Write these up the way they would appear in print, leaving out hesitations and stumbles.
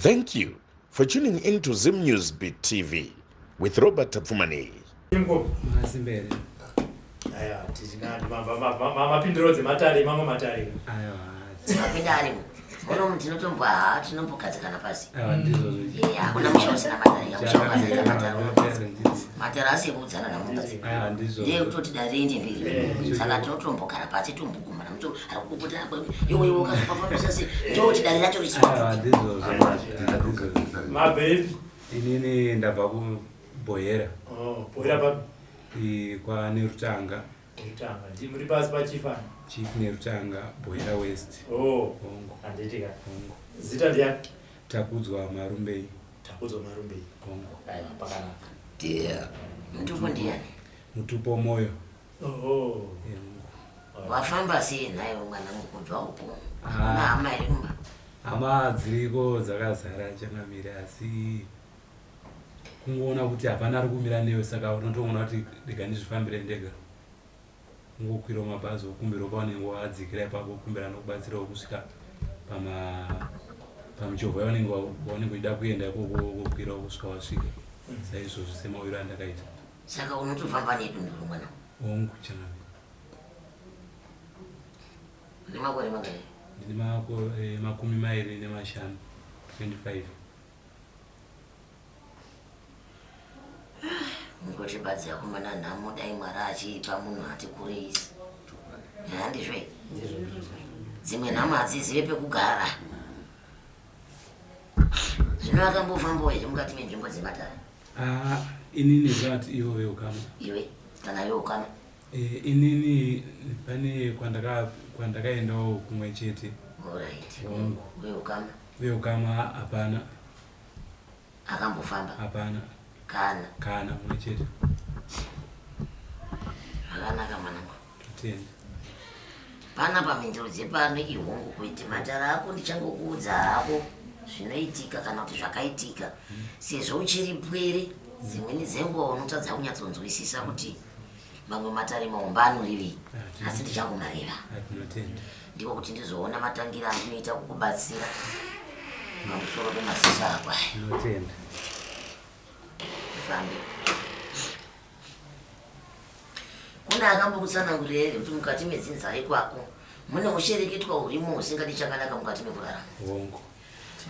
Thank you for tuning in to Zim News Beat TV with Robert Tapfumaneyi. Masimbere. Aya, mapindiro dzematare mamwe matare. Aiwa. Mapinda arimo. Muno tinotombwa haa tinombogadzikana pasi. Aiwa ndizvozvo. Eh, hakuna musha usina matare, musha ukazadza matare unopedza. Matare asi ekuudzana namukadzi. Aiwa ndizvozvo. Ndiye kutoti dare riende mberi. Saka tinotombogara pasi tombogumana musoro ari kupopotera kwedu. Iwe iwe ukazopafambisa sei ndoti dare racho Aiwa riswa. ndizvozvo. Ndizvozvo. Mabvepi. Inini ndabva kuBohera. Oh, Bohera papi? Kwa Nerutanga. Nerutanga. Ndi muri pasi pa chief ani? Chief Nerutanga, Bohera West. Oh. Hongu. Handiti ka. Hongu. Zita ndiani? Takudzwa Marumbei. Takudzwa Marumbei. Hongu. Aiwa pakanaka. Dear. Mutupo ndiani? Mutupo Moyo. Oh. Hongu. Wafamba sei nhaiwe mwanangu kubva uko? Ah. Hakuna hama here mumba? Hama dziriko dzakazara changamire asi kungoona kuti hapana ari kumira newe saka unotoona kuti rega ndizvifambire ndega. Kungokwirawo mabhazi wokumbirawo paunenge wadzikira ipapo wokumbira anokubatsirawo kusvika pama pamichovha yaunenge waunenge uchida kuenda ikoko wokwirawo kusvika wasvika saizvozvo semauyiro andakaita. Saka unotofamba nedunduru mwanangu? Hongu changamire. Une makore mangani? Ndine makore 25, 25. Mungoti badzi akomana nhamo dai Mwari achiipa munhu ati kureisi. Handizve? Dzimwe nhamo hadzizive pekugara. Zvino akambofambawo here mukati menzvimbo dzematare? Ah, inini zvati ivo veukama. Iwe kana veukama. Eh, inini pane kwandaka kwandakaendawo kumwe chete. Alright. Hongu. Veukama. Veukama hapana. Akambofamba. Hapana. Kana. Kana kumwe chete. Zvakanaka mwanangu. Totenda. Panapa mhinduro dzepano ihongu kuiti matara ako ndichangokuudza hako zvinoitika kana kuti zvakaitika sezvo uchiri pwere dzimweni dzenguva unotadza kunyatsonzwisisa kuti mamwe matare mahombe anorevei asi ndichangomareva ndiko kuti ndizoona matangira andinoita kukubatsira pamusoro pemaziso ako aya Fambe. Kune akambokutsanangurira here kuti mukati medzinza rekwako mune ushereketwa hurimo husingadi chakanaka mukati mekurarama? Hongu.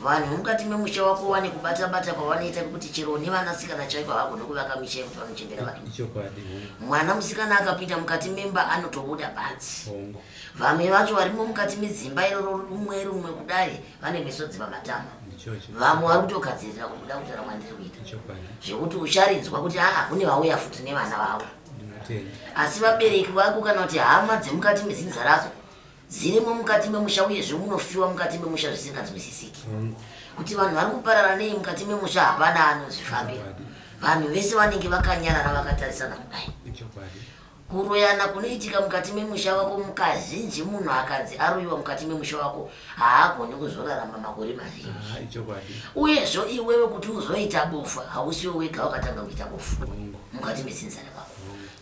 Vanhu vemukati memusha wako vane kubata bata kwavanoita kwekuti chero nevanasikana chaiko havagone kuvaka misha yekuti vanochembera vari. Ichokwadi. Hongu. Mwana musikana akapinda mukati memba anotobuda badzi. Hongu. Vamwe vacho varimo mukati medzimba iroro rumwe rumwe kudai vane misodzi pamatama. Ndichocho. Vamwe vari kutogadzirira kubuda kutaura kwandiri kuita. Ichokwadi. Zvekuti ucharinzwa kuti aa kune vauya futi nevana vavo. Ndinotenda. Asi vabereki vako kana kuti hama dzemukati medzinza rako dzirimo mukati memusha uyezve munofiwa mukati memusha zvisinganzwisisiki. Hongu. Kuti vanhu vari kuparara nei mukati memusha hapana anozvifambira. Ichokwadi. Vanhu vese vanenge vakanyarara vakatarisana kudai. Ichokwadi. Kuroyana kunoitika mukati memusha wako mukazhinji munhu akanzi aroyiwa mukati memusha wako haagoni kuzorarama makore mazhinji. Ah, ichokwadi. Uyezve iwewe kuti uzoita bofu hausiwe wega wakatanga kuita bofu Hongu. mukati medzinza rako.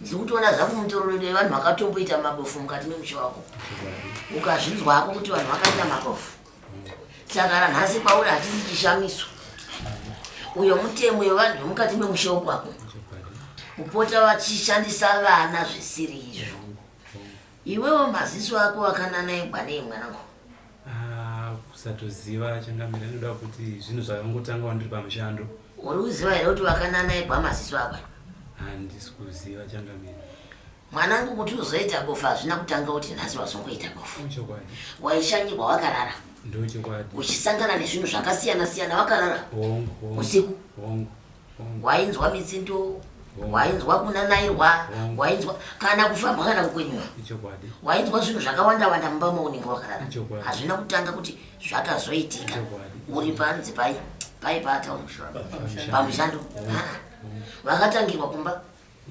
Ndiri kutoona zvangu mutororo wevanhu vakatomboita mabofu mukati memusha wako. Ichokwadi. Ukazvinzwa hako kuti vanhu vakaita mabofu. Saka ranhasi kwauri hachisi chishamiso. Uyo mutemo wevanhu vemukati memusha wekwako. Ichokwadi. Kupota vachishandisa vana zvisiri izvo. Iwewe maziso ako akananaigwa nei mwanangu? Ah, kusatoziva changamire ndinoda kuti zvinhu zvakangotanga ndiri pamushando. Uri kuziva here kuti wakananaigwa maziso ako? Handisi kuziva changamire. Mwanangu kuti uzoita bofu hazvina kutanga kuti nhasi wazongoita bofu. Ichokwadi. Waishanyirwa wakarara. Ndochokwadi. Uchisangana nezvinhu zvakasiyana siyana wakarara. Hongu, hongu. Usiku. Hongu. Hongu. Wainzwa mitsindo, Hongu. wainzwa kunanairwa, Hongu. wainzwa kana kufambwa kana kukwenywa. Ichokwadi. Wainzwa zvinhu zvakawanda wanda mumba maunenge wakarara. Ichokwadi. Hazvina kutanga kuti zvakazoitika. Ichokwadi. Uri panzi pai pai pataura. Pamushando. Pamushando. Hongu. Ah. Vakatangirwa kumba.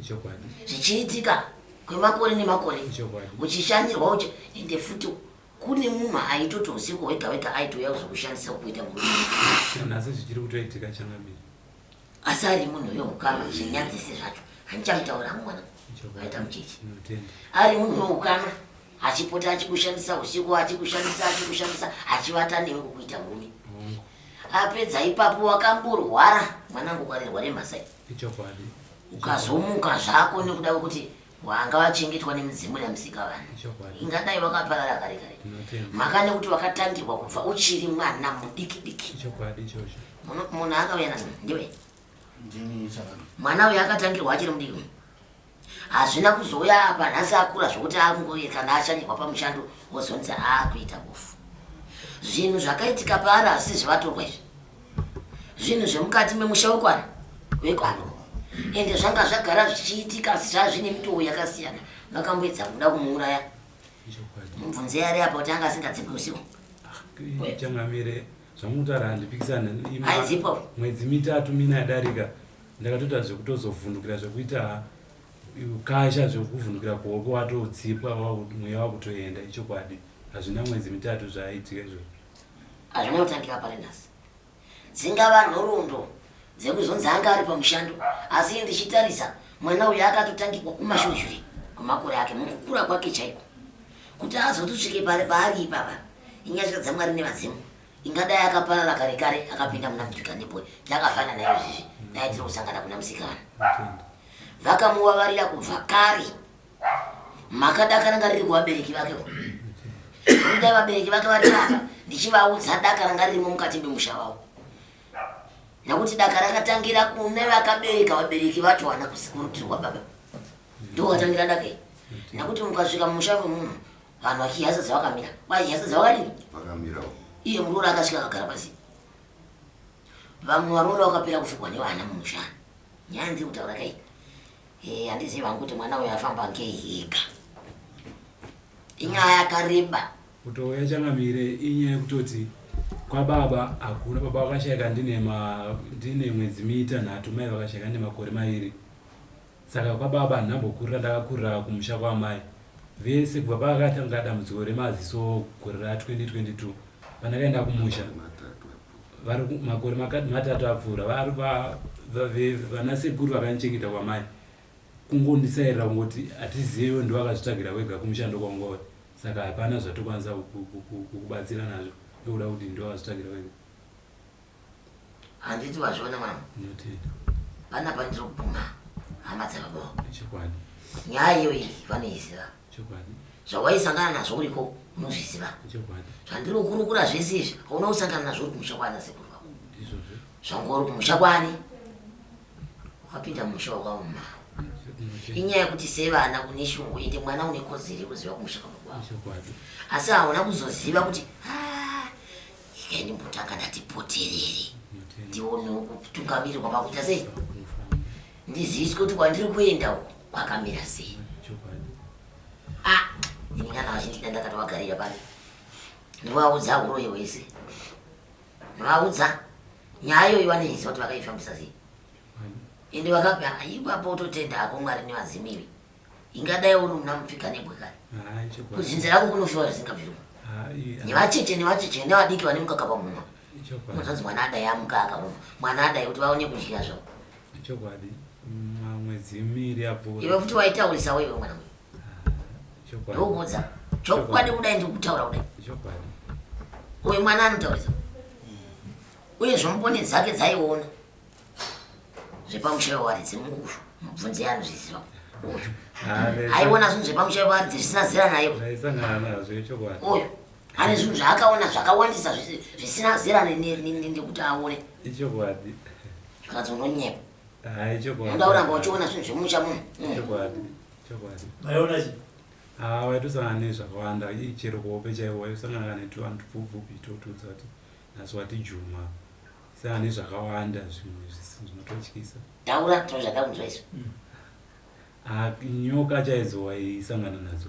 Ichokwadi. Zvichiitika kwemakore nemakore. Ichokwadi. Uchishanyirwa uchi ende futi kune munhu aitoti usiku hwega hwega aitouya kuzokushandisa kuita murume. Nhasi zvichiri kutoitika changamire. Asi ari munhu weukama zvinyadzise zvacho. Handichamutaura hangu mwana. Ichokwadi. Aita mucheche. Ndinotenda. Ari munhu weukama achipota achikushandisa usiku achikushandisa achikushandisa achivata newe kukuita murume. Hongu. Apedza ipapo wakamborwara mwanangu, ukarerwa nemhasa Ichokwadi. Ukazomuka zvako nekuda kwekuti wanga wachengetwa nemudzimu namusika vanhu. Ichokwadi. Ingadai wakaparara kare kare. Tinotenda. Mhaka nekuti wakatangirwa kubva uchiri mwana mudiki diki. Ichokwadi ichocho. Munhu akauya nani ndiwe? Ndini chakana. Mwana uyu akatangirwa achiri mudiki. Hazvina kuzouya apa nhasi akura zvokuti akungoye kana ashanyirwa pamushando wozonzi aakuita bofu. Zvinhu zvakaitika paari hazvisi zvevatorwa izvi. Zvinhu zvemukati memusha wekwani wekwano. Ende zvanga zvagara zvichiitika asi zvava zvine mitoo yakasiyana. Vakamboedza kuda kumuuraya. Ichokwadi. Mubvunze ari apa kuti anga asingadzipwi usiku. Changamire, zvamutaura handipikisani. Haidzipo. Mwedzi 3 4 yadarika ndakatoita zvekutozovhundukira zvekuita kasha zvekuvhundukira kuhoko watodzipwa mweya wakutoenda. Ichokwadi. Hazvina mwedzi 3 zvaiitika izvozvo. Hazvina kutangira pari nhasi. Dzingava nhoroondo dzekuzonzi anga ari pamushando, asi ndichitarisa mwana uyu akatotangirwa kumashure kwemakore ake mukukura kwake chaiko kuti azotosvike paari ipapa. Inyasha dzaMwari nevadzimu. Ingadai akaparara kare kare akapinda muna Mutuka Nebwe takafanana naizvizvi dai tiri kusangana kuna musikana. Vakamuvavarira kubva kare. Mhaka daka ranga riri kuvabereki vake. Kudai vabereki vake vari apa ndichivaudza daka ranga ririmo mukati memusha wavo. Nekuti daka rakatangira kune vakabereka vabereki vacho vana kurutirwa baba. Ndokatangira daka iri. Nekuti mukasvika mumusha memunhu vanhu vachihasa dzavakamira. Vachihasa dzavakadini? Vakamira. Iye muroora akasvika akagara pasi. Vamwe varoora vakapera kufugwa nevana mumusha. Nyaya ndiri kutaura kai. Handizivi hangu kuti mwana uyu afamba ngei ega. Inyaya yakareba. Kutouya changamire inyaya yekutoti kwababa hakuna baba vakashaika ndine mwedzi 6 mai vakashaika ndine makore 2. Saka kwababa handinambokurira, ndakakurira kumusha kwamai. Vese kubva pakatanga dambudziko remaziso gore ra 2022 pandakaenda kumusha vari makore 3 apfuura vari vanasekuru vakandichengeta kwamai kungondisairira kungoti hatizivewo ndovakazvitsvagira wega kumushando kwangu uri. Saka hapana zvatokwanisa kukubatsira nazvo ndokuda kuti ndovakazvitsvagira wega. Handiti wazviona mwana? Ndinotenda. Panapa ndiri kupuma hama dzababa wako. Chokwadi. Nyaya iyoyi vanoiziva. Chokwadi. Zvawaisangana nazvo uriko unozviziva. Chokwadi. Zvandiri kukurukura zvese izvi hauna kusangana nazvo uri kumusha kwana sekuru vako. Ndizvozvo. Zvanga uri kumusha kwani? Wakapinda mumusha wakaoma. Inyaya yekuti sevana une shungu ende mwana une kodzero yekuziva kumusha kwababa wako. Chokwadi. Asi hauna kuzoziva kuti ikainimbotanga ndati poterere ndione kutungamirirwa pakuita sei ndiziviswe kuti kwandiri kuenda uku kwakamira sei. Ini kana vachindida ndakatovagarira pano ndivaudza huroyi hwese, ndivaudza nyaya iyoyi vanoiziva kuti vakaifambisa sei ende vakapa ipapo utotenda hako Mwari nevazimivi. Ingadai uri muna mupfika nebwe kare kudzinza rako kunofiwa zvisingabviri nevacheche nevacheche nevadiki vane mukaka pamunwa. Unozonzi mwana adai amuka akaoma mwana adai kuti vaone kudya zvavo. Chokwadi. Mwedzi 2 yapfuura. Iwe futi waitaurisa iwe mwana uyu. Ndokuudza chokwadi kudai ndikutaura kudai. Chokwadi. Uyu mwana anotaurisa. Uye zvomboni dzake dzaiona zvepamusha wewaridzi uyu mubvunze anozviziva uyu. Aiona zvinhu zvepamusha wewaridzi zvisina zera naye. Zvaisangana nazvo chokwadi. Uyu ane zvinhu zvaakaona zvakawandisa zvisina zera nekuti aone. Ichokwadi. Zvikanzi unonyepa. Ichokwadi. Unoda kuramba uchiona zvinhu zvemusha muno. Chokwadi. Chokwadi. Maiona chi? Waitosangana nezvakawanda chero kuhope chaiwo waisangana netuvanhu tupfupfupi totoudza kuti nhasi watijuma. Sangana nezvakawanda zvimwe zvinototyisa. Taura tozvada kunzwa izvo. Nyoka chaidzo waisangana nadzo.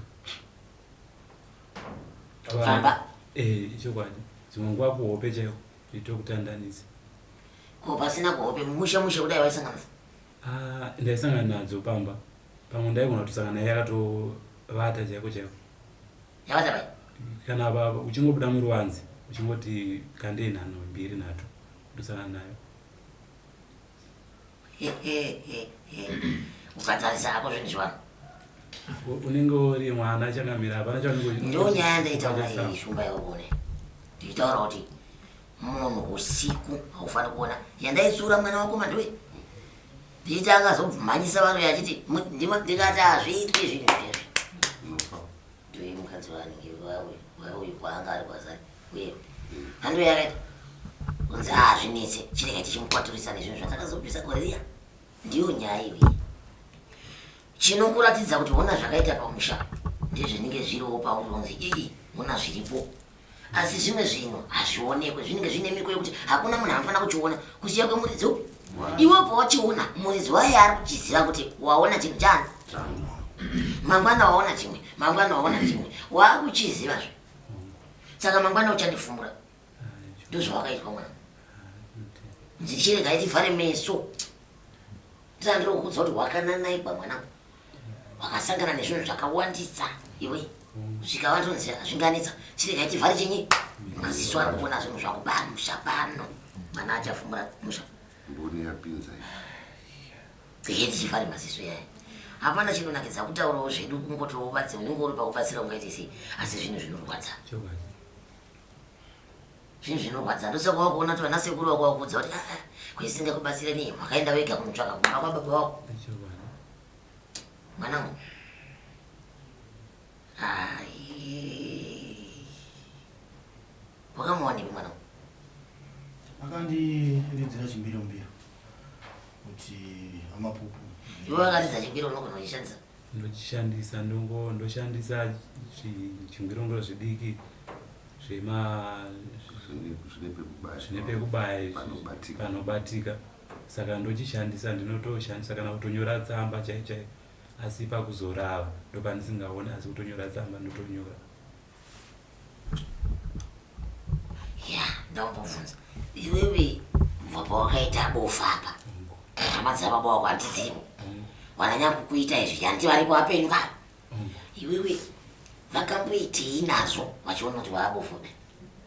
Famba. Ichokwadi. Dzimwe nguva kuhope chaiwo itokutandanisa. Ko pasina kuhope musha musha kudai waisangana nadzo? Ndaisangana nadzo pamba. Pamwe ndaigona kutosangana naye yakatovata chaiko chaiko. Yavata pai? Kana uchingobuda muruvanze uchingoti kandei nhanho 2 3 kutosangana nayo. Ukatarisa hako zvinhu zviwana. Unenge uri mwana changamira hapana chaunenge Ndo nyaya ndaitaura iyi shumba yaubone. Ndichitaura kuti Munhu usiku haufaniri kuona yandaitsura mwana wako mandiwe ndichiti akazomhanyisa vanhu achiti ndikati hazviitwi zvinhu izvi. Ndiwe mukadzi wanenge wauyu kwaanga ari kwazari uye handiwe yakaita kunzi hazvinetse chirega tichimukwaturisa nezvinhu zvatakazobvisa gore riya. Ndiyo nyaya iyoyi. Chinokuratidza kuti hona zvakaita pamusha ndezvinenge zviriwo pauri unzi ii hona zviripo. Asi zvimwe zvinhu hazvionekwe, zvinenge zvine miko yekuti hakuna munhu anofanira kuchiona kusiya kwemuridzi upi. Iwe pawachiona muridzi waye ari kuchiziva kuti waona chinhu chani. Mangwana waona chimwe, mangwana waona chimwe, waakuchiziva zve. Saka mangwana uchandifumbura. Ndozvawakaitwa mwana. Ndichiregai tivhare meso. Ndandiri kukuudza kuti wakananaikwa mwanangu. Wakasangana nezvinhu zvakawandisa iwe. Kusvika vatonzi zvinganetsa. Chiregai tivhare chinyi? Maziso ari kuona zvinhu zvako pamusha pano. Mwana achafumura musha. Mboni yapinza iyi. Ehe tichivhare maziso yaya. Hapana chinonakidza kutaurawo zvedu kungoti ubatse unenge uri pakubatsira ungaite sei asi zvinhu zvinorwadza. Chokwadi. Zvinhu zvinorwadza ndosaka wakuona kuti vana sekuru vako vakuudza kuti aa kweisinga kubatsira nei wakaenda wega kunotsvaka kumba kwababa wako. Mwanangu. Ai. Wakamuwanepi mwanangu? Akandiridzira chimbiro mbiro kuti amapupu. Iwe wakaridza chimbiro unogona kuchishandisa? Ndochishandisa ndongo ndoshandisa chingwirongwiro zvidiki zvema zvine pekubaya panobatika, panobatika. Saka ndochishandisa ndinotoshandisa kana kutonyora tsamba chai chai asi pakuzorava ndopandisingaoni asi kutonyora tsamba ndotonyora. Ya ndambobvunza iwewe kubva pawakaita bofa apa hama dzababa wako handidzirimo wananyakukuita izvi hanti variko vapenyu ka iwewe vakamboitei nazvo vachiona kuti waabofu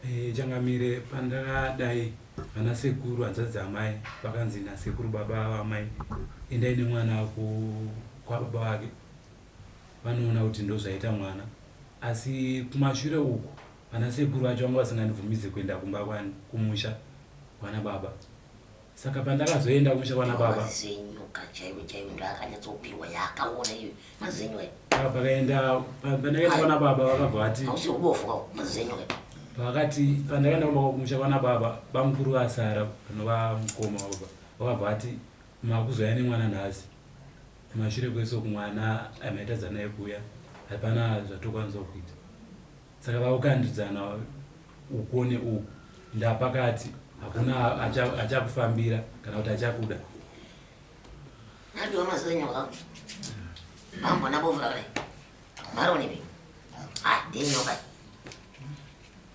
eh, changamire pandakadai vana sekuru hanzvadzi dzamai vakanzi nasekuru baba vamai endai nemwana kwababa vake vanoona kuti ndozvaita mwana asi kumashure uku vana sekuru vacho vanga vasingandibvumidze kuenda kumba kumusha kwana baba saka pandakazoenda kumusha kwana baba Maziso enyoka chaiwo chaiwo ndoakanyatsopiwa yaakaona iyo maziso enyoka pakaenda pandakaenda kwana baba vakabva vati hausi ubofu kawo maziso enyoka pakati pandakaenda kumba kumusha kwana baba bamukuru vasara vanova mukoma wababa vakabva vati makuzouya nemwana nhasi kumashure kwese uku mwana maitadza naye kuuya hapana zvatokwanisa kuita saka vakukandidzana uko neuku ndapakati hakuna achakufambira kana kuti achakuda apiwa maziso enyoka ambona bofu rakadai maronipi ah ndenyoka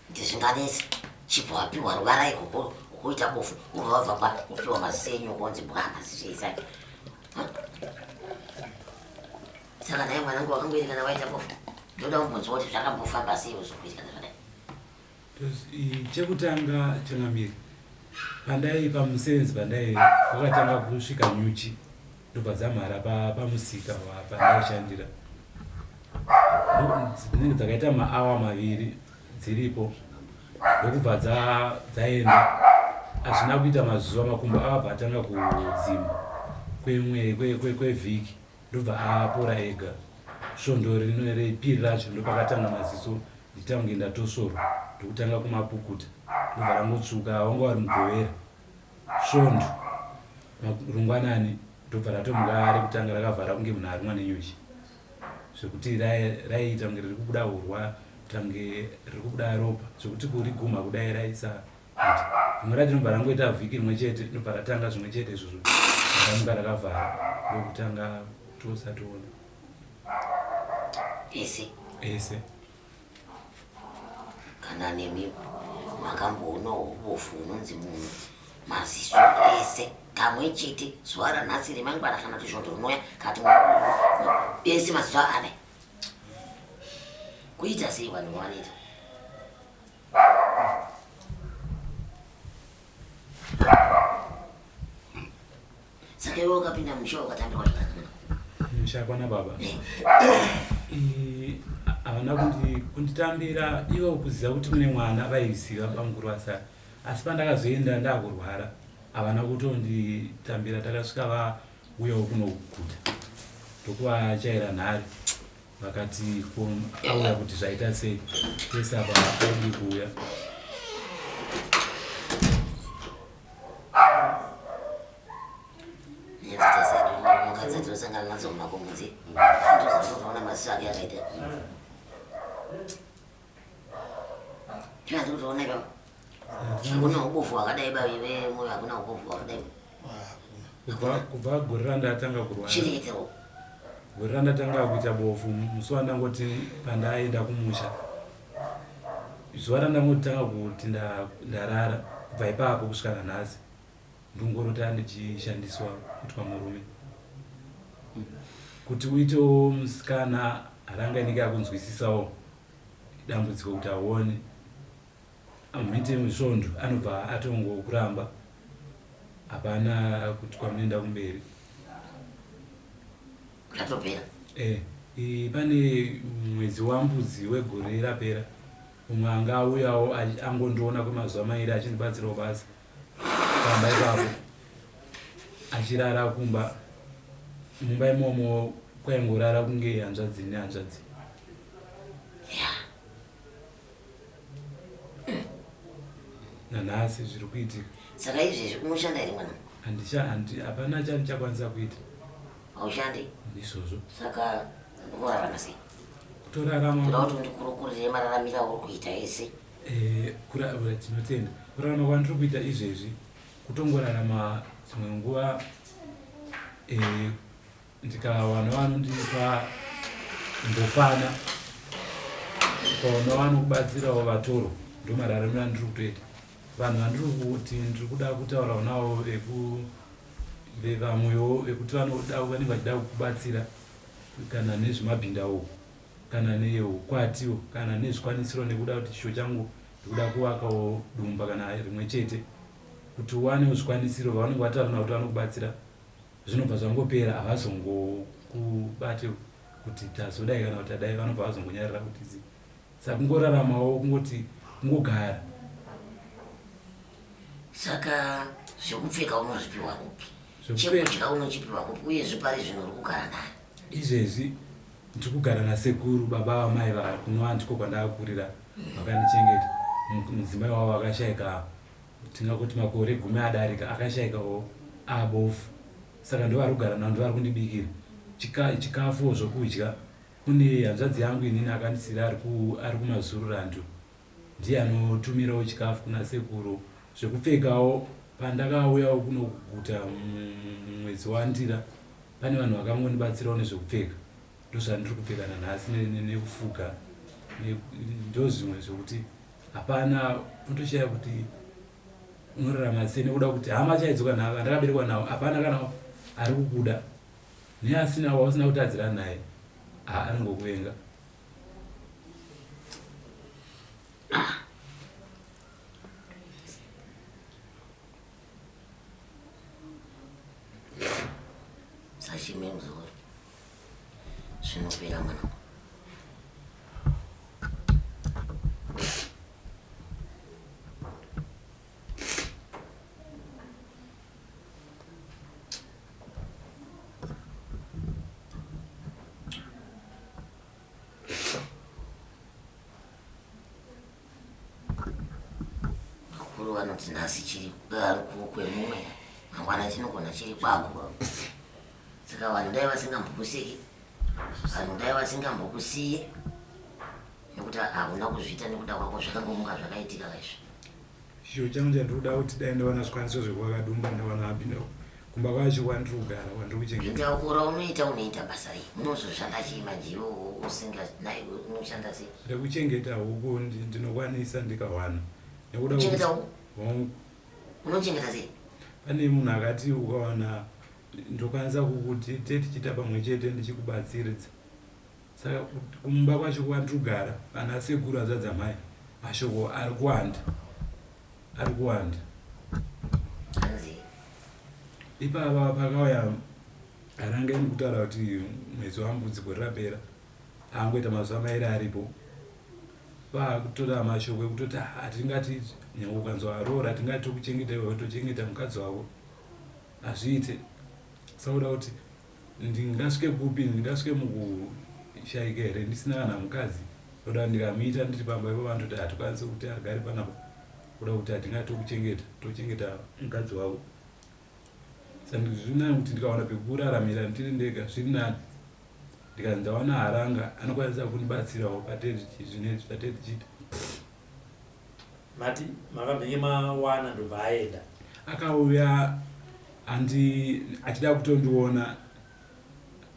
ndizvinganetsa chibva wapiwa ruvara ikoko ukuita bofu ubva wabva pa upiwa maziso enyoka onzi bwa maziso esai saka naye mwanangu wakangoerekana waita bofu ndoda kumbonzwa kuti zvakambofamba sei uzokuitikana zvadai Chekutanga changamire pandai pamusevenzi pandai wakatanga kusvika nyuchi ndobva dzamhara pamusika pandaishandira dzinenge dzakaita maawa maviri dziripo ndokubva dzaenda hazvina kuita mazuva makumbo akabva atanga kudzimba kwevhiki ndobva apora ega svondo rino repiri racho ndopakatanga maziso ndichita kunge ndatosvorwa ndokutanga kumapukuta ndobva rangotsvuka wanga wari mugovera svondo rungwanani ndobva ratomuka rekutanga rakavhara kunge munhu arumwa nenyuchi zvekuti raiita kunge riri kubuda urwa kuita kunge riri kubuda ropa zvekuti kurigumha kudai raisa rimwe racho rinobva rangoita vhiki rimwe chete rinobva ratanga zvimwe chete izvozvo ramuka rakavhara ndokutanga tosatoona ese ese kana nemi makamboonawo ubofu hunonzi munhu maziso ese kamwe chete zuva ranhasi remangwana kana kuti svondo rinouya kati ese maziso ane kuita sei vanhu vanoita Saka iwe wakapinda musha ukatambirwa zvakanaka. Musha kwana baba. Havana kunditambira ivo kuziva kuti mune mwana vaiziva bamukuru vasara. Asi pandakazoenda ndakurwara havana kutonditambira, takasvika vauyawo kuno kuguta ndokuvachaira nhare vakati ko auya kuti zvaita sei pese apa aidi kuuya. Dzatinosangana nadzo mumakomo dzi ndozoona maziso ake akaita chivandiri kutoona ipapo. Hakuna ubofu hwakadai bavi vemoyo, hakuna ubofu hwakadai. Kubva gore randatanga kurwara, Chireketerwa. Gore randatanga kuita bofu, musi wandangoti pandaenda kumusha, zuva randangotanga kuti ndarara, kubva ipapo kusvika nanhasi ndingorota ndichishandiswa kuitwa murume. Kuti uitewo musikana haranga inenge akunzwisisawo dambudziko kuti aone amuite svondo, anobva atongokuramba, hapana kuti kwamunoenda kumberi. Zvatopera. Pane mwedzi wambudzi wegore rapera, umwe anga auyawo angondiona kwemazuva mairi achindibatsirawo basa pamba ipapo, achirara kumba mumba imomo, kwaingorara kunge hanzvadzi nehanzvadzi. Nanhasi zviri kuitika. Saka izvezvi unoshanda here, mwana? Hapana chandichakwanisa kuita. Haushandi? Ndizvozvo. Saka unorarama sei? Kutorarama. Toda kuti undikurukurire mararamiro auri kuita ese. Tinotenda. Kurarama kwandiri kuita izvezvi kutongorarama dzimwe nguva, ndikawana vanondipa mbofana, ukaona vanokubatsirawo vatorwa, ndo mararamiro andiri kutoita. Vanhu vandiri kuti ndiri kuda kutaurawo navo vevamwewo vekuti vanoda, vanenge vachida kukubatsira kana nezvemabhindauko kana neukwatiwo kana nezvikwanisiro, nekuda kuti chishuwo changu ndikuda kuvakawo dumba kana rimwe chete, kuti uwanewo zvikwanisiro. Vavanenge vataura navo kuti vanokubatsira, zvinobva zvangopera, havazongokubate kuti tazodai kana kuti tadai, vanobva vazongonyarira kuti zi. Saka kungoraramawo, kungoti kungogara. Saka zvekupfeka unozvipiwa kupi? Chekudya unochipiwa kupi? Uyezve pari zvino uri kugara nani? Izvezvi ndiri kugara nasekuru, baba vamai, kunova ndiko kwandakakurira, vakandichengeta. Mudzimai wavo akashaika, tingangoti makore 10 adarika, akashaikawo abofu, saka ndo vari kugara navo, ndo vari kundibikira chikafuwo zvokudya. Kune hanzvadzi yangu inini akandisira ari kumazururandu, ndiye anotumirawo chikafu kuna sekuru. Zvekupfekawo, pandakauyawo kuno kuguta mumwedzi wandira, pane vanhu vakangondibatsirawo nezvekupfeka, ndozvandiri kupfeka nanhasi nekufuga. Ndo zvimwe zvekuti hapana, unotoshaya kuti unorarama sei, nekuda kuti hama chaidzo kana vandakaberekwa nawo hapana kana ari kukuda, neasina wausina kutadzira naye anongokuvenga. Sashime muzukuru, zvinopera mwana. Vakuru vanoti nhasi chiri kwemumwe, mangwana chinogona chiri kwako. Saka vanhu dai vasingambokuseki, vanhu dai vasingambokusiye, nekuti hauna kuzviita nekuda kwako, zvakangomuka zvakaitika kaizvi. Chishuwo changu chandiri kuda kuti dai ndawana zvikwanisiro zvekuvaka dumba, ndawana mapinda kumba kwacho kwandiri kugara, kwandiri kuchengeta. Bhindauko raunoita, unoita basa rei? Unozoshanda chii manje iwe usinga nai? Unoshanda sei? Rekuchengeta huku ndinokwanisa ndikawana, nekuda Kuchengeta huku? Hongu. Unochengeta sei? Pane munhu akati ukawana ndokwanisa kukuti te tichiita pamwe chete, ndichikubatsiridza. Saka kumba kwacho kwandiri kugara, vana sekuru hanzvadzi amai, mashoko ari kuwanda, ari kuwanda. Hanzi? Ipapa pakauya arange kutaura kuti mwedzi wambudzi gore rapera angoita mazuva mairi aripo. Vakutora mashoko ekutoti hatingati nyange ukanzwa waroora tingati tokuchengeta iwe tochengeta mukadzi wako hazviite. Sakuda kuti ndingasvike kupi ndingasvike mukushaika here ndisina kana mukadzi kuda ndikamuita ndiri pamba ipo vanototi hatikwanisi kuti agare panapa kuda kuti hatingati tokuchengeta tochengeta mukadzi wako. Saka zviri nani kuti ndikawana pekuraramira ndiri ndega zviri nani. Ndikanzi ndawana haranga anokwanisa kundibatsirawo patezvine zvatee tichiita. Mati makambenge mawana ndobva aenda. Akauya andi achida kutondiona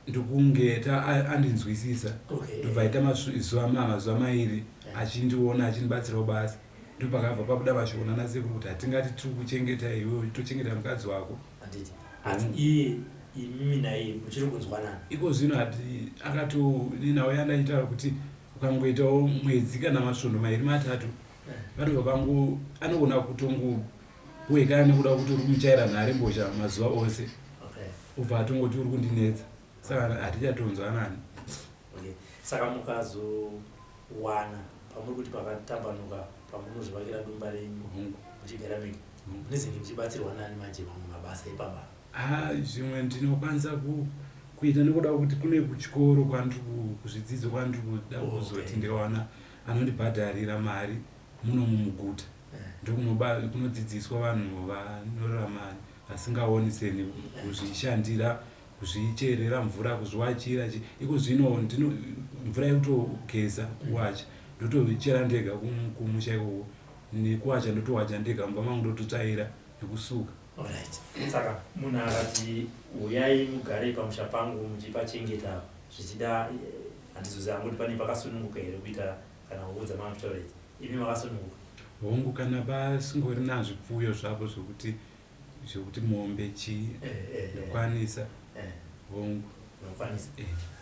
ndokunge andinzwisisa ndobva aita mazuva mazuva mairi achindiona achindibatsirawo basa ndopakabva pabuda mashoko nana sekuru kuti hatingati tiri kuchengeta iwe tochengeta mukadzi wako. Handiti asi iye imimi naiye muchiri kunzwanana? Iko zvino hati akato nenhau yandachitaura kuti ukangoitawo mwedzi kana masvondo mairi matatu vanobva vango anogona kutongokuwekana nekuda kuti uri kumuchaira nhare mbozha mazuva ose ubva atongoti uri kundinetsa saka hatichatonzwanani. Okay. Saka mukazowana pamuri kuti pakatambanuka pamunozvivakira dumba renyu muchigara mega munezenge muchibatsirwa nani manje mamwe mabasa epamba? Ah, zvimwe ndinokwanisa kuita nekuda kuti kune kuchikoro kwandiri kuzvidzidzo kwandiri kuda kuzoti ndikawana anondibhadharira mari muno mumuguta ndokunodzidziswa vanhu vanorarama vasingaoni seni kuzvishandira kuzvicherera mvura kuzviwachira iko zvino ndino mvura yekutogeza kuwacha ndotochera ndega kumusha ikoko nekuwacha ndotowacha ndega mumba mangu ndototsvaira nekusuka. Alright. Saka munhu akati huyai mugare pamusha pangu muchipachengeta apa zvichida handizoziva hangu kuti pane pakasununguka here kuita kana huku dzamanga muchitaura idzi imi makasununguka? Hongu kana pasingorina zvipfuyo zvapo zvekuti zvekuti mombe chii ndokwanisa hongu. Unokwanisa.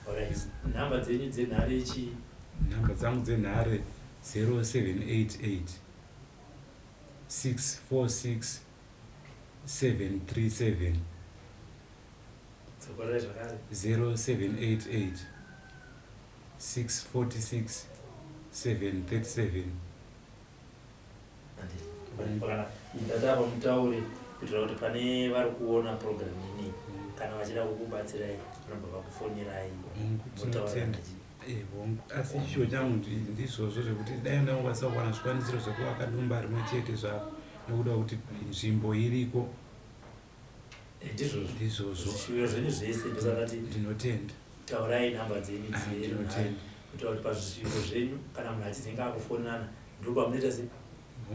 Alright. Nhamba dzenyu dzenhare chii? Nhamba dzangu dzenhare 0788 646 737. Dzokorera zvakare. 0788 646 737. Kana ndati apa mutaure kuitira kuti pane vari kuona program inei kana vachida kukubatsirai vanobva vakufonerai motaura. Hongu, asi chishuwo changu ndizvozvo zvekuti dai ndangokwanisa kuwana zvikwanisiro zvekuvaka dumba rimwe chete zvaro nekuda kuti nzvimbo iriko. Ndizvozvo. Ndizvozvo. Zvishuviro zvenyu zvese ndosakati ndinotenda. Taurai nhamba dzenyu dzinotenda kuitira kuti pazvishuviro zvenyu kana munhu achizenga akufonana ndopamunoita se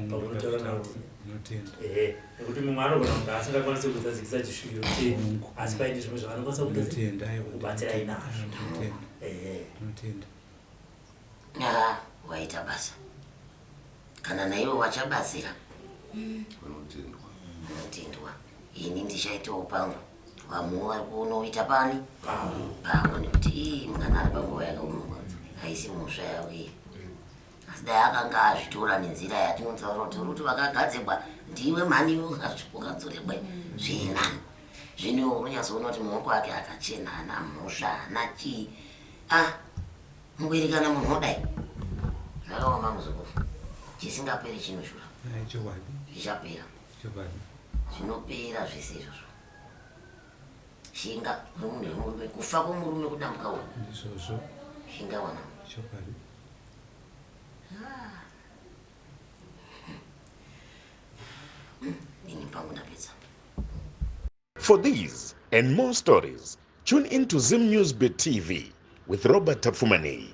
pamunotaura kuti ndinotenda. Ehe, nekuti mumwe anogona kunge asingakwanisi kuzadzikisa chishuviro chenyu asi paine zvimwe zvaanokwanisa kutotenda kubatsirai nazvo. Ehe, ndinotenda. Ah, waita basa. Kana naivo vachabatsira. Vanotendwa. Vanotendwa. Ini ndichaitawo pangu. Vamwe vari kunoita pani? Pavo nekuti ii mwana ari panguva yakaoma. Haisi mhosva yavo iyi. Asi dai akanga azvitora nenzira yatinotaura kuti kuti vakagadzirwa ndiwe mhani ukadzoregwa zviri nani. Zvino unonyatsoona kuti maoko ake akachena haana mhosva haana chii. Ah, mukuerekana munhu odai. Zvakaoma muzukuru. Chisingaperi chinoshura. Chokwadi. Zvichapera. Chokwadi. Zvinopera zvese izvozvo. Shinga uri munhu wemurume kufa kwemurume kudambuka uku. Ndizvozvo. Shinga wana. Chokwadi. Ini pangu ndapedza. For these and more stories, tune in to Zim News Bit TV with Robert Tapfumaneyi.